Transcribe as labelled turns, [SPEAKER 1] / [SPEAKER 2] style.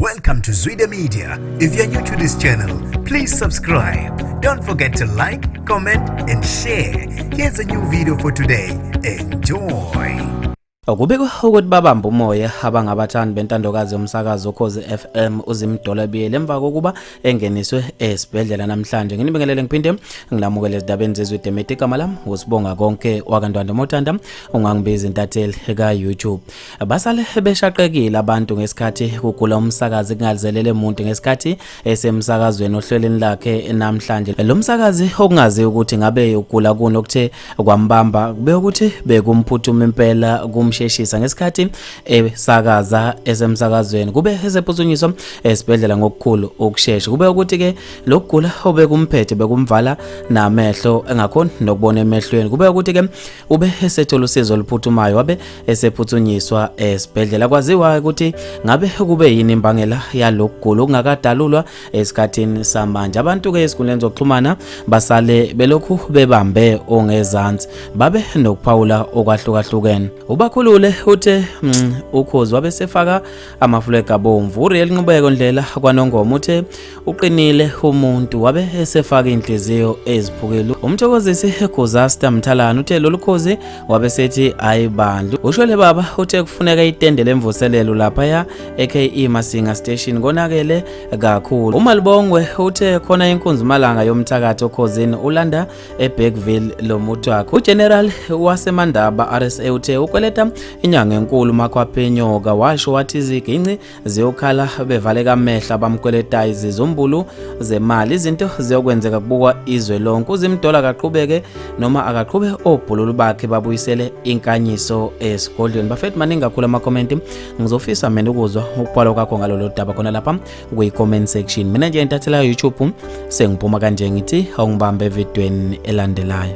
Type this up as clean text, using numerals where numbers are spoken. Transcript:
[SPEAKER 1] Welcome to Zwida Media. If you're new to this channel, please subscribe. Don't forget to like, comment, and share. Here's a new video for today. Enjoy.
[SPEAKER 2] Kubikwa ukuthi babamba umoya abangabathandi bentandokazi yomsakazo Ukhozi FM uZimdollar Biyela emva kokuba engeniswe esibhedlela namhlanje. Nginibingelele ngiphinde ngilamukele ezindabeni zeZwide Media. Igama lami uSibonga Konke wakaNtwanda Motanda, ungangibiza intatheli ka YouTube. Basale beshaqekile abantu ngesikhathi kugula umsakazi kungazelele umuntu ngesikhathi esemsakazweni ohlelweni lakhe namhlanje. Lo msakazi okungaziwa ukuthi ngabe ugula kuni okuthe kwambamba, kube ukuthi bekumphuthuma impela kumsheshisa ngesikhathi esakaza esemsakazweni, kube esephuthunyiswa esibhedlela ngokukhulu ukushesha. Kube ukuthi ke lokugula obekumphethe bekumvala namehlo, engakhoni nokubona emehlweni. Kube ukuthi ke ube esethola usizo oluphuthumayo, wabe esephuthunyiswa esibhedlela. Kwaziwa ukuthi ngabe kube yini imbangela yalokugula okungakadalulwa esikhathini samanje. Abantu ke esikhundleni zokuxhumana basale belokhu bebambe ongezansi, babe nokuphawula okwahlukahlukene. Ubakhulule uthe ukhozi, wabe sefaka amafulegi abomvu. UReal Nqubeko Ndlela kwaNongoma uthe uqinile umuntu, wabe esefaka inhliziyo eziphukile. Umthokozisi Guzasta Mthalana uthe lolu khozi, wabe sethi ayibandlu. Ushwele baba uthe kufuneka itende lemvuselelo laphaya eKE Masinga Station, konakele kakhulu. Umalibongwe uthe khona inkunzi malanga yomthakathi okhozini, ulanda eBergville lo muntu wakhe. UGeneral waseMandaba RSA uthe ukweleta inyanga enkulu makhwaphenyoka, washo wathi iziginci ziyokhala bevaleka amehlo abamkweletayo izizumbulu zemali, izinto ziyokwenzeka kubukwa izwe lonke. UZimdollar akaqhubeke noma akaqhube obhululu bakhe, babuyisele inkanyiso esigodlweni. Bafethu, maningi kakhulu amakhomenti, ngizofisa mina ukuzwa ukubhala kwakho ngalolu daba khona lapha kwi-comment section. Mina nje intathela YouTube sengiphuma kanje, ngithi awungibambe evidweni elandelayo.